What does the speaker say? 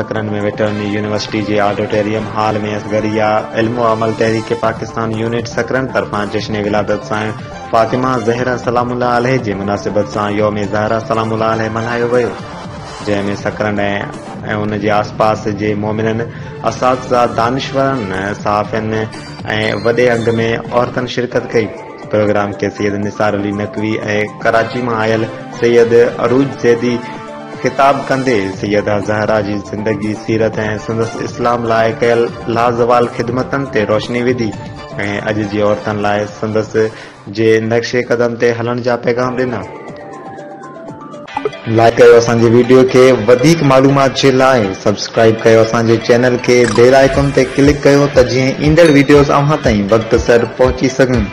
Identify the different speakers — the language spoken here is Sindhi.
Speaker 1: سڪرنڊ ۾ ويٽرنري يونيورسٽي جي آڊيٽوريم هال ۾ اصغريه علم و عمل تحريڪ پاڪستان يونٽ سڪرنڊ طرفان جشن ولادت سائڻ فاطمه زهره سلام الله عليه جي مناسبت سان يوم زهره سلام الله عليه ملهايو ويو جنهن ۾ سڪرنڊ ۽ ان جي آس پاس جي مومنن، اساتذه، دانشورن، صحافين ۽ وڏي انگ ۾ عورتن شرڪت ڪئي. پروگرام کي سيد نثار علي نقوي ۽ ڪراچي مان آيل سيد عروج زيدي خطاب ڪندي سيده زهره جي زندگي، سيرت ۽ سندس اسلام لاء ڪيل لازوال خدمتن تي روشني وڌي ۽ اڄ جي عورتن لاء سندس جي نقش قدم تي هلڻ جا پيغام ڏنا. لائيڪ ڪيو اسان جي ويڊيو کي وڌيڪ معلومات جي لاء سبسڪرائيب ڪيو اسان جي چينل کي بيل آئيڪن تي ڪلڪ ڪيو ته جيئن ايندڙ ويڊيوز اوهان تائين وقت سر پهچي سگهن.